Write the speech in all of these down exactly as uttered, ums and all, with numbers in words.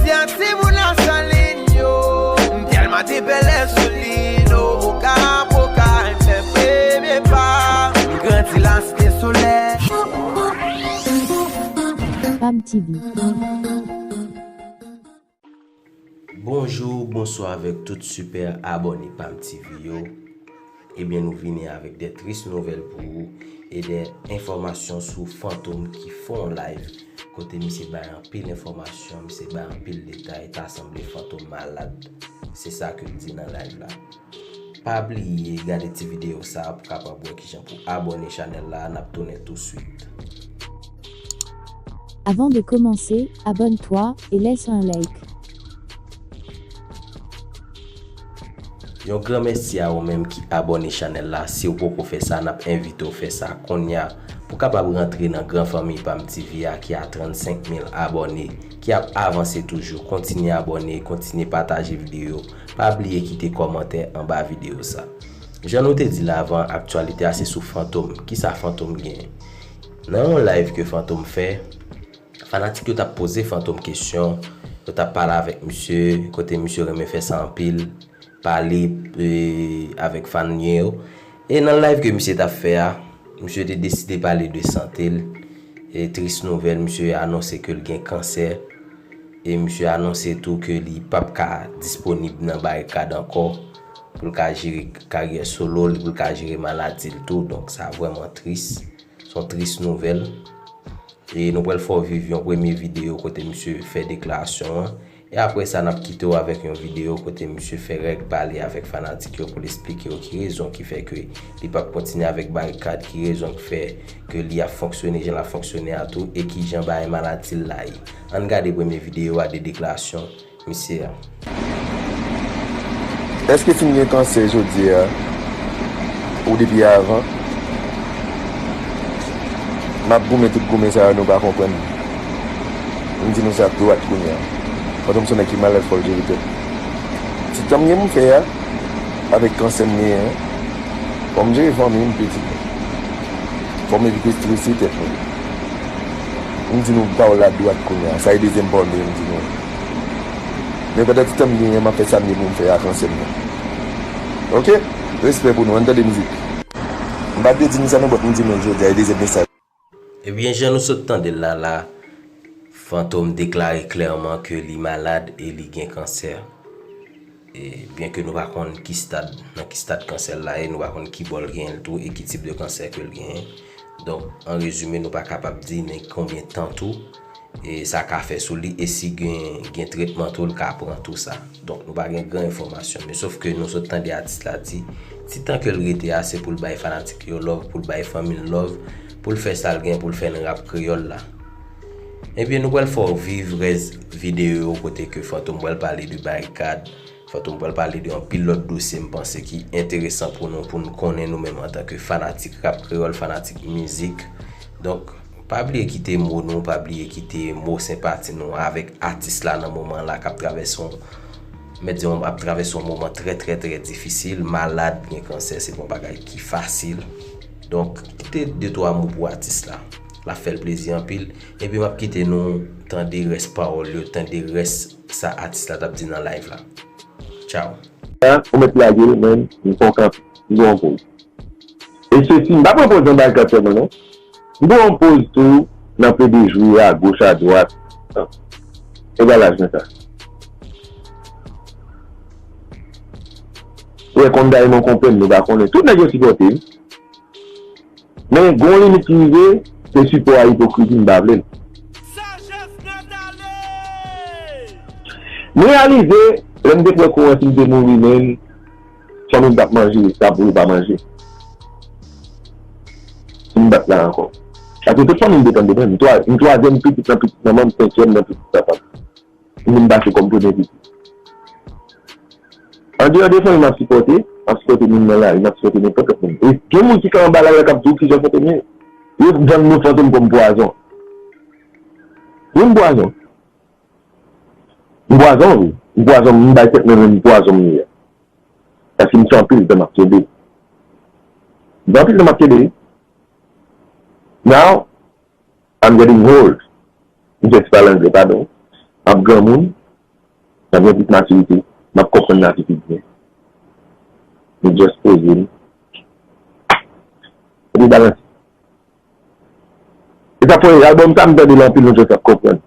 Timoun nan san liy yo, m tèlman te pèlen sou liy yo, oka poka, m fè premye pa, m grandi la site solèy. Pam T V. Bonjou, bonswa avèk tout sipè abòne Pam T V yo. Ebyen, nou vini avèk de tris nouvèl pou ou e de enfòmasyon sou Fantom ki fè yon live kote misye bay anpil enfòmasyon, misye bay anpil detay, ta sanble Fantom malad. Se sa ke l di nan live la. Pa bliye gade ti videyo sa pou kapab wè kijan pou abòne chanèl la, n ap tounen tou swit. Avant de commencer, abonne-toi et laisse un like. Yon gran mèsi a ou menm ki abòne chanèl la. Si w poko fè sa, n ap envite w fè sa kounye a pou kapab rantre nan gran fanmi Pam T V a ki a trannsenk mil abòne, ki ap avanse toujou. Kontinye abòne, kontinye pataje videyo. Pa bliye kite kòmantè anba videyo sa. Jan nou te di l avan, aktyalite a se sou Fantom. Kisa Fantom genyen? Nan yon live ke Fantom fè, fanatik yo t ap poze Fantom kesyon, yo t ap pale avèk misye, kote misye renmen fè sa anpil, pale e, avèk fan yo. E nan live ke misye t ap fè a, misye te deside pale de sante l. E tris nouvèl, misye anonse ke l gen kansè. E misye anonse tou ke li p ap ka disponib nan Barikad ankò pou l ka jere karyè solo l, pou l ka jere maladi l tou. Donk sa vrèman tris. Se yon tris nouvèl. E nou pral fè w viv yon premye videyo kote misye fè deklarasyon an. E apre sa, n ap kite w avèk yon videyo kote misye fè règ pale avèk fanatik yo pou l esplike yo ki rezon ki fè ke li p ap kontinye avèk Barikad, ki rezon ki fè ke li ap fonksyone jan l ap fonksyone a tou, e kijan bagay maladi l la ye. Ann gade premye videyo a de deklarasyon misye a. Èske fin gen kansè jodi a ou depi avan? M ap goumen tout goumen sa yo nou pa konprann. M di nou sa dwat kounye a. Fantom se yon nèg ki malad, fò l jere tèt. Ti tan m gen pou m fè a, avèk kansè m genyen an, fò m jere fanmi m, pitit mwen. Fò m evite estrese tèt mwen. M di nou pawòl la dwat kounye a. Sa e dezyèm pawòl mwen m di nou. Men pandan ti tan m genyen, m ap fè sa m gen pou m fè ak kansè m nan. Oke? Respè pou nou. Ann tande mizik. M pa t vle di nou sa non, but m di nou l jodi a, e dezyèm mesaj. Ebyen, jan nou sot tande l la la, Fantom deklare klèman ke li malad e li gen kansè. E byen ke nou pa konn ki stad, nan ki stad kansè l la ye, nou pa konn ki bò l genyen l tou e ki tip de kansè ke l genyen. Donk, an rezime, nou pa kapab di nan konbyen tan tou e sa ka fè sou li e si gen, gen tretman tou l ka pran tou sa. Donk, nou pa gen gran enfòmasyon. Men sof ke nou sot tande atis la di, ti tan ke l rete a, se pou l bay fanatik yo love, pou l bay fanmi l love, pou l fè sa l gen pou l fè nan rap kreyòl la. Ebyen, nou pral fè w viv rès videyo yo kote ke Fantom pral pale de Barikad, Fantom pral pale de anpil lòt dosye m panse ki enteresan pou nou, pou n konnen nou menm antanke fanatik rap kreyòl, fanatik mizik. Donk, pa bliye kite mo nou, pa bliye kite mo senpati nou avèk atis la nan moman la k ap travèse yon, mèt di yon, ap travèse yon moman trè, trè, trè difisil, malad, gen kansè, se pa yon bagay ki fasil. Donk, kite de twa mo pou atis la. L ap fè l plezi anpil. Epi m ap kite nou tande rès pawòl yo, tande rès sa atis la t ap di nan live la. Tchaw. Sa, ou mèt lage l, men m fè w kanpe. M gen yon poz. E sesi, m pa pran poz nan bagay sèlman, non. M gen yon poz tou nan plede jwe agoch, adwat. E ba laj mwen sa. Ou wè konn day mwen konprann, nou pa konnen. Tout nèg yo sipòte m. Men gon limit ki rive, se sipò a ipokrizi m pa vle l. M reyalize, lè m te pran kou an, si m te mouri menm, fanmi m t ap manje, sa pou yo pa manje. Si m pa t la ankò. Paske tout fanmi m depann de mwen. M twa, m twazyèm pitit nan pitit manman m, senkyèm nan pitit papa m. Moun m pase kòm premye pitit. Andeyò de fanmi m ap sipòte, m ap sipòte moun nan lari, m ap sipòte nenpòt lòt moun. E gen moun ki ka anba lari a k ap di w kijan Fantom ye. Yo vann nou Fantom kòm pwazon. Wi, m pwazon. M pwazon, wi. M pwazon, m bay tèt mwen menm pwazon m ye a. Paske m fè anpil tan m ap kenbe. M fè anpil tan m ap kenbe, wi. Now, I'm getting old. M fè ti pale anglè, padon. M ap granmoun. M ap gen plis matirite, m ap konprann lavi pi byen. M just poze m. Epi balanse. E sa fè albòm sa m tande l anpil, nou just ap konprann.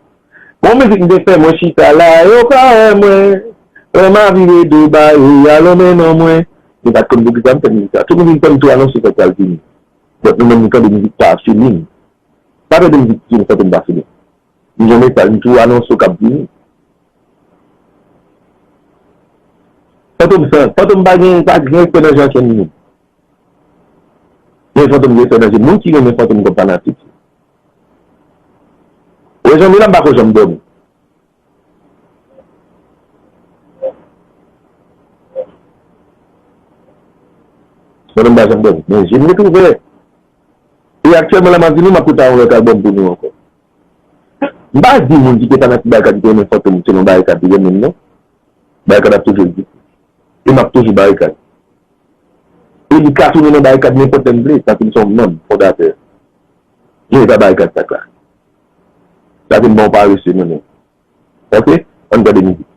Bon, mizik m te fè, mwen chita la, yo pa wè mwen. Lè m a vire do ba yo, y a lonmen non mwen. Yo pa t konn poukisa m fè mizik sa. Tout moun vin fè m tou anonse fè pral vini. Donk, nou menm nou tande mizik pa feeling. Pa tande mizik ki nou sante m pa feeling. M gen mesaj, m tou anonse w k ap vini. Fantom san, Fantom pa gen, pa gen respè nan je ankenn moun. Men Fantom gen respè nan je moun ki renmen Fantom kòm fanatik. Wè, jan m ye la, m pa ko janm dòmi. Fantom pa janm dòmi. Men je m ret ouvè. E aktyèlman la, m ap di nou, m ap prepare yon lòt albòm pou nou ankò. M pa di moun ki te fanatik Barikad, ki te renmen Fantom, se nan Barikad li renmen m, non. Barikad ap toujou egziste. E m ap toujou Barikad. E li ka tounen nan Barikad nenpòt lè m vle, paske m se yon manm fondatè. Men e pa Barikad sa k la. Sa vin bon parese, non, non. Ok? Ann tande mizik.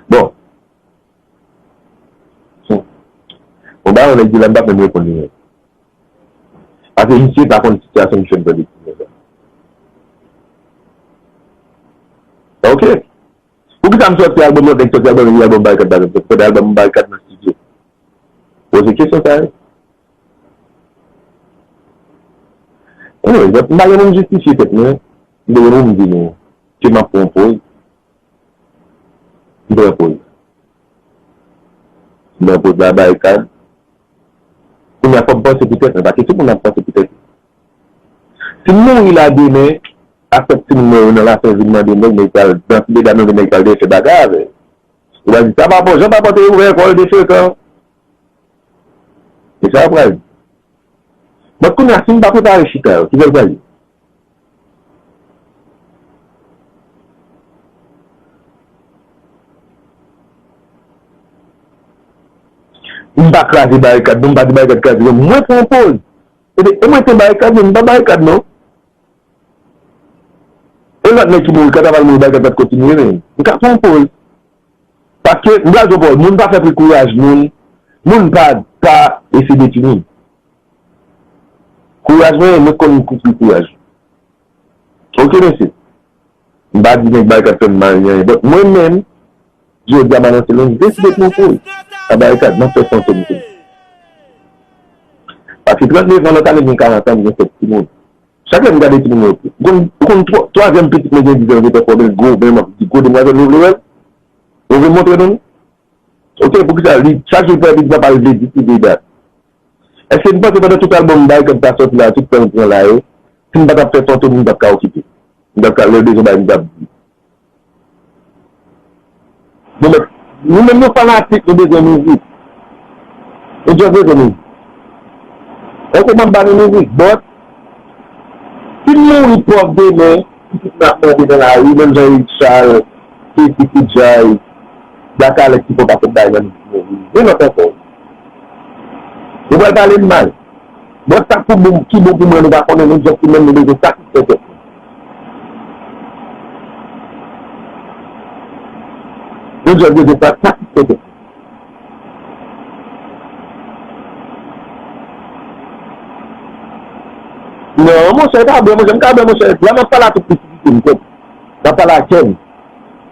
Bon. Hmm. Bon, ba yon nèg di la, m p ap menm reponn li menm. Paske misye pa konn sitiyasyon misye anndan depi nèf an. Ok. Poukisa m sòti albòm, lòt nèg sòti albòm, epi albòm Barikad pa janm sòti? Pote albòm Barikad nan estidyo. Poze kesyon sa yo. Anyway, m pa gen pou m jistifye tèt mwen. M te gen pou m di nou ke m ap pran poz. M pran poz. M pran poz la Barikad. Kounye a, fò m panse pou tèt mwen, paske tout moun ap panse pou tèt yo. Si m mouri la demen, a sòt timoun mwen yo nan lafen vin mande nèg, nèg pral, nan ti medam yo, nèg pral vin fè bagay avè yo. Yo pral di, sa pa bon, jan papa te ouvè kò l de frekan. E sa yo pral di. Bon, kounye a, si m pa prepare chita yo, ki jan l pral ye? M pa kraze Barikad, non, m pa di Barikad kraze, non. Mwen pran poz. E, e mwen te Barikad, men m pa Barikad, non. E lòt nèg ki mouri, Kadaval mouri, Barikad pa t kontinye, men m ka pran poz. Paske, m pral di w, moun pa fè pri kouraj moun, moun pa, pa eseye detwi moun. Kouraj mwen, mwen konn pri kouraj. Ok, mesye. M pa di nèg Barikad fè m mal, ni anyen. Donk, mwen menm, jodi a, m anonse l, m deside pran poz. A Barikad, m ap fè Fantom tou. Paske trannde zan, lòt ane, m gen karant an, m gen sèt timoun. Chak lè m gade timoun yo, ou konn, ou konn twa-, twazyèm pitit mwen gen diz an, li te fò bèl gwo, men m ap di, gwo demwazèl, nou vle wè l? Ou vle montre nou? Ok, poukisa li, chak jou l fè pitit, papa l vle di, ki vle dat. Èske n panse pandan tout albòm Barikad ta sòti la, tout tan l pran la yo, si m pa t ap fè Fantom, m pa t ka okipe? M pa t ka, lè l bezwen bay, m t ap di. Bon, men, nou menm nou fanatik, nou bezwen mizik. Nou just bezwen mizik. Èske m ap ba nou mizik? But, si m mouri pòv demen, pitit mwen ap mande nan lari, menm jan Eric Charles, Kessy Koudjay, Black Alex ki fè yon pakèt bagay nan mizik mwen, wi. Gen lòt ankò. Yo pral pale m mal. Bon, sa k pou bon, ki bon pou mwen, nou pa konnen, nou just menm nou bezwen satisfè tèt nou. Nou just bezwen sa satisfè tèt nou. Non, monchè, e pa bwè, monchè, m ka bwè, monchè. La m ap pale a tout pitit m, kòm. M ap pale a kè m.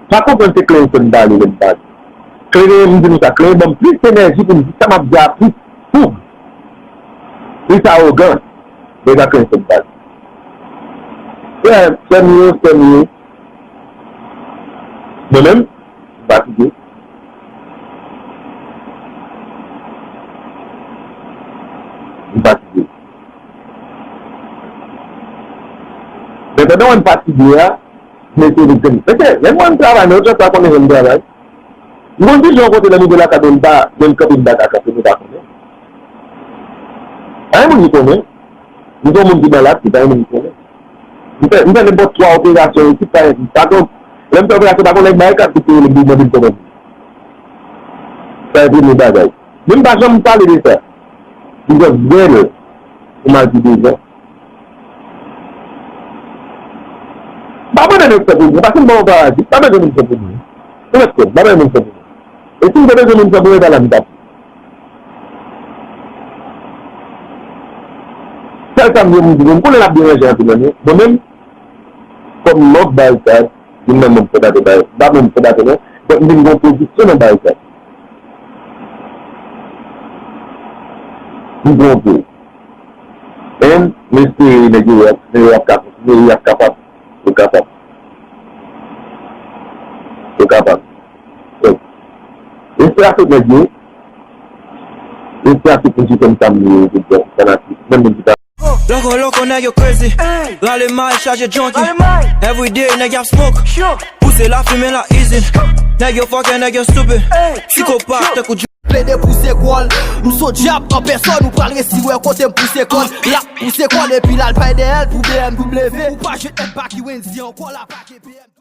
Pa konprann se Clenson m pale lè m pale. Clenson, m di nou sa, Clenson ban m plis enèji pou m di sa m ap di a plis fou, plis awogan. Nèg a Clenson m pale. Frè, frè m yo, frè m yo. Mwen menm, m fatige. M fatige. Men pandan w fatige a, mete l egzanp. Mete, lè mwen m travay, men ou sa konnen jan m travay. M konn di jan kote lè m rive lakay mwen, m pa, menm kanpe m pa ka kanpe, nou pa konnen. Pa gen moun ki konnen. M se yon moun ki malad, men pa gen moun ki konnen. M fè, m fè nenpòt twa operasyon isit, pa, pa kon, lè m fè operasyon, pa kon nèg Barikad ki te rele m pou mande m kòman m ye. Sa se premye bagay. Men m pa janm pale de sa. M jis vèl pou m al di de jan. Pa mande nèg fè pou mwen, paske m pa yon parazit, pa bezwen moun fè pou mwen. Ou mèt kwè m, pa bezwen moun fè pou mwen. E si m te bezwen moun fè pou mwen, e pa la m t ap. Sèl sa m di, m di, m konnen l ap deranje anpil nan nou. Mwen menm, kòm manm Barikad, vin nan manm fondatè Barikad, m pa manm fondatè non, but m vin gen yon pozisyon nan Barikad. M twonpe. And m espere nèg yo, nèg yo ap ka kontinye, y ap kapab. Yo kapab. Yo kapab. Respè a tout nèg yo. Respè a tout moun ki konn sa m ye, tout bon fanatik, menm moun ki pa. Loco, loco, nèg yo crazy. Rale may, chaje junkie. Everyday, nèg y ap smoke. Pouse lafimen la izin. Nèg yo fucking, nèg yo stupid. Psikopat, tankou plede pouse kò l. M se yon dyab an pèsòn, ou pral resi wè kote m pouse kò l. L ap pouse kò l epi l al bay dèyè l pou B M W. Ou pa jwenn èt pa ki Wendy ankò, l ap pake B M W.